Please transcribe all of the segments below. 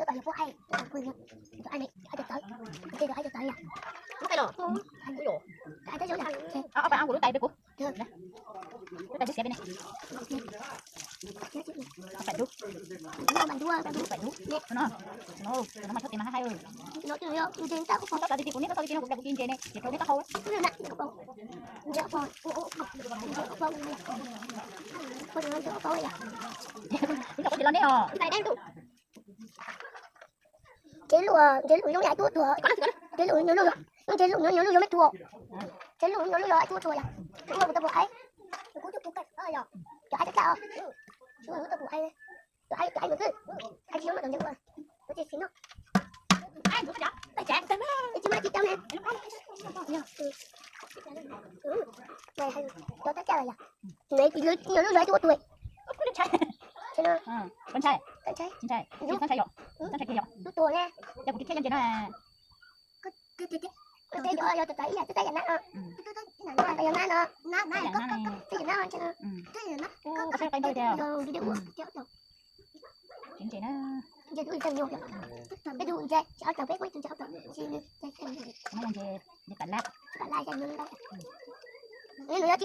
Tab tom yog puab hais, kuv yog, cov hais ne, hais cov tawv, ces cov hais cov tawv yom. Muab qe los. Hais cov tawv yom. Ob pab, kuv lub tais peb kuv. Lub tais lub xiav peb ne. Pais dub. Pais dub. No, no mas txhob tes mas hais. Txhob tes kuv niam, txhob tes kuv niam, kuv tes ne, ces rau neb taub hau. Tsev luj, tsev luj zoo li ais tuaj tuag. Tsev luj nyob luj, tsev luj nyob luj zoo mej tuag. Tsev luj nyob luj zoo ais tuaj tuag yom. Kuv tau pom qab. Kuv tus tus qe yom. Cov aib tau tau. Tsis muaj lub tau pum aib. Cov aib, cov aib mus xwb. Aib tsis muaj mas cov ntses ua. Ua tsis xis no. Tsis muaj tsis cov ne. Cov tab caj los yog. Nws tsis lub, nws lub zog tsis ua tuag. Ntshai no. Ntshai. Ntshai. Ntshai yom. Ntshai kiag yom. Lub tuag ne. Yog kuv thiaj cov ntses no. Yog txawv ib yam, txawv yam nab no. Txawv yam nab no. Txawv yam nab no. Tsev ntses na. Peb tus ntses, ob txawv peb muaj ib tug ntses ob txawv. Ntses pam laj, pam laj.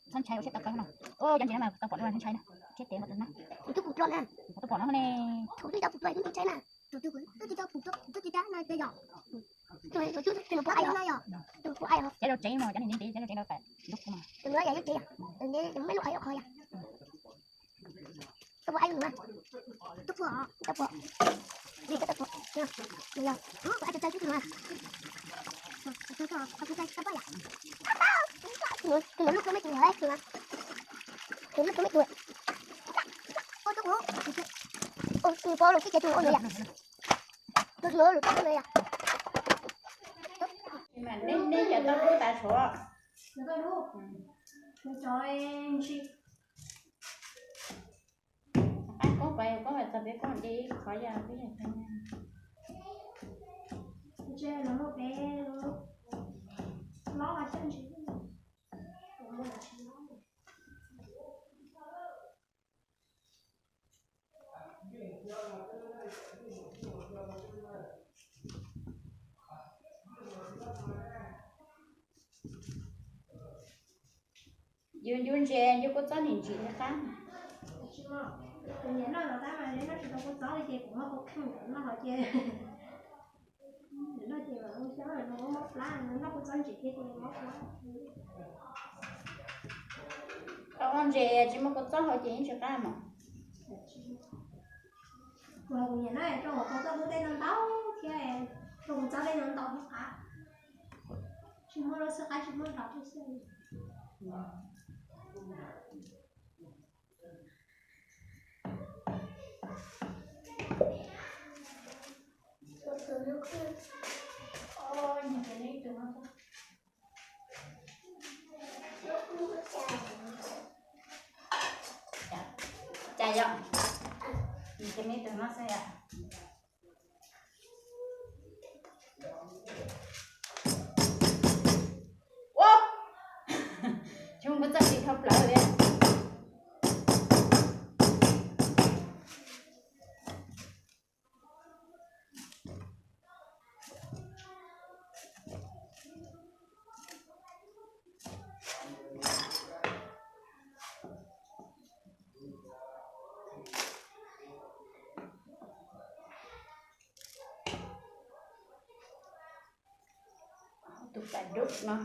Txhob ntshai ua siab tawv kawg no. Cov ntses no mas tau pom dua ntshai na. Thiab tes npau tus na. Kuv twb pom no ne. Kuv twb tau pum dua ntshai na. Tus twb tau pum dua ntshai na yom. Tus no pom aib yom. Tus pom aib yom. Cov rau tsev mas cov niag ntev ntev cov rau tsev rau pem lub mas. Tus no yog lub tsev yom. Tus ntev ntev muaj lub qhov yog qhov yom. Tau pom aib mus na. Tau pom. Tau pom. Nws tau pom. Nws yog. Kuv aib tau tau tib tus na. Tus no lub kub me tus no, tus no lub kub me tus. Tus no pom los tib cov tus no yom. Tus no lub kub me yom. Neb, neb cov tau lub tas tshuav. Qab koob pais koob txog peb koob de qhov yog peb yog tau. Yus ncu ntses ncu kua txob nim ntsim li qab. Kuv niam noj los tab mas noj tsis tau kua txob li ces kuv muab kua kheej noj hov ces. Noj ces mob plab, noj kua txob ntsim thiab ces mob plab. Tau ntses tsis muaj kua txob hauv ces yeej tsis qab mas. Kuv niam na rau kuv txob lub tej no ntau thiab, rau kuv txob tej no ntau thiab qab. Tsis muaj lub xwb qab tsis muaj nrog tej xwb. Cas yom? Ces me tus no xwb yom. Ua, tsis muaj kua txob ntsim dhau plaws li. Tus pas dub no.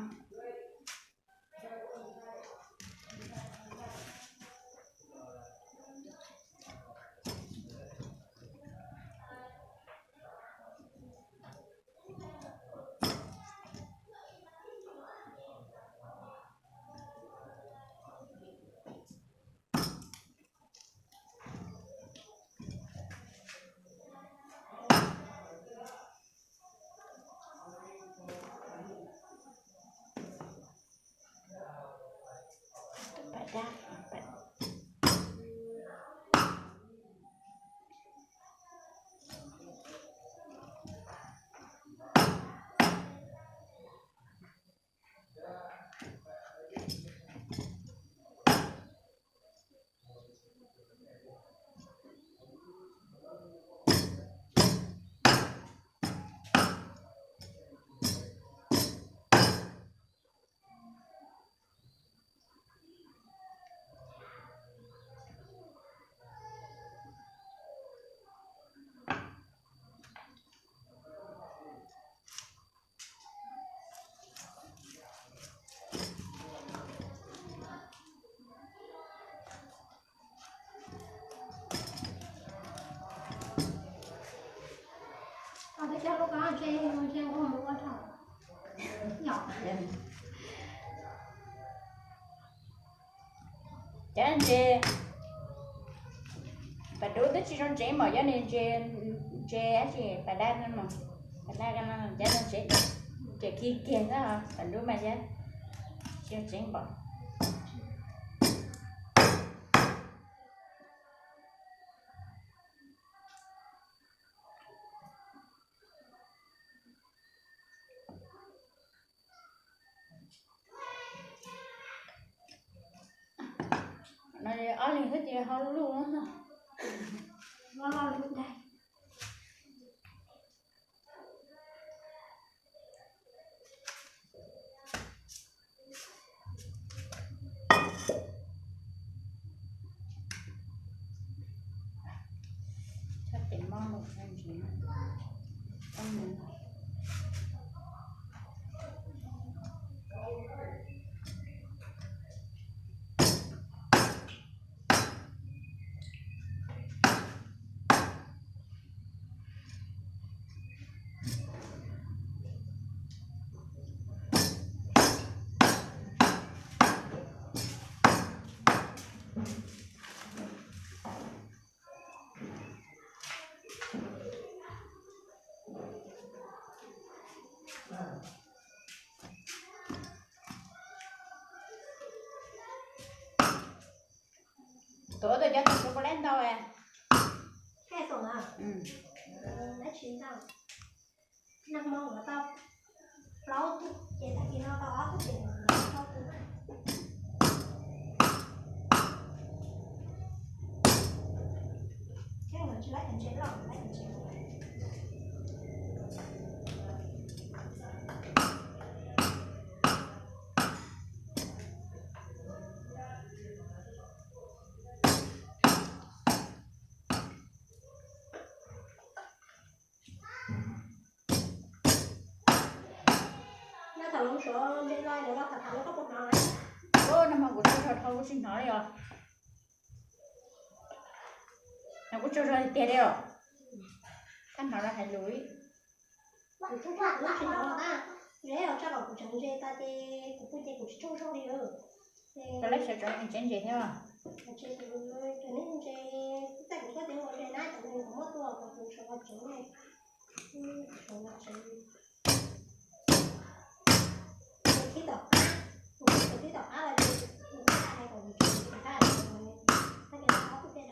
Cov ntses pas dub twb tsis zoo tsev npaum cov ntses, ntses dab tsi, pas daj no, pas daj no cov no tsev, ntses khi kiag xwb, pas dub mas cov tsis zoo tsev npaum. No ob leeg xwb ces hau luj no, loj loj lub ntag. Txhob tes mob mus ntsis. Tuav tuaj cov tus suav puas lab ntau? Nag hmo uas tau plaub tug ces tag kis no tau ob tug ces tau tus na. Thiab tsis lab cov ntses loj, lab cov ntses loj. Nag hmo kuv tsaug zog dhau kuv tsis hnov li os. Nag hmo kuv tsaug zog tiag tiag li os. Koj hnov los hais lus. Kuv tsis hnov los na, ntshe yog tsam kuv tseem ntses tas ces kuv pw ces kuv tsis tsaug zog li. Koj lab sawv tsev ntses thiab. Ntses kuv, ntses, txaj kuv tuaj ces ua ntses na, cov kuv muab tua kuv sawv los tsev ne. Thib tom qab, kuv thib tom qab los ces kuv hais kom kuv tsev,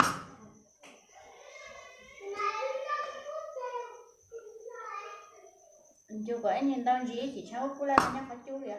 ncu kom ib niag ntau ntsis ib chim tshav ub kub laj nyob qhov cub li.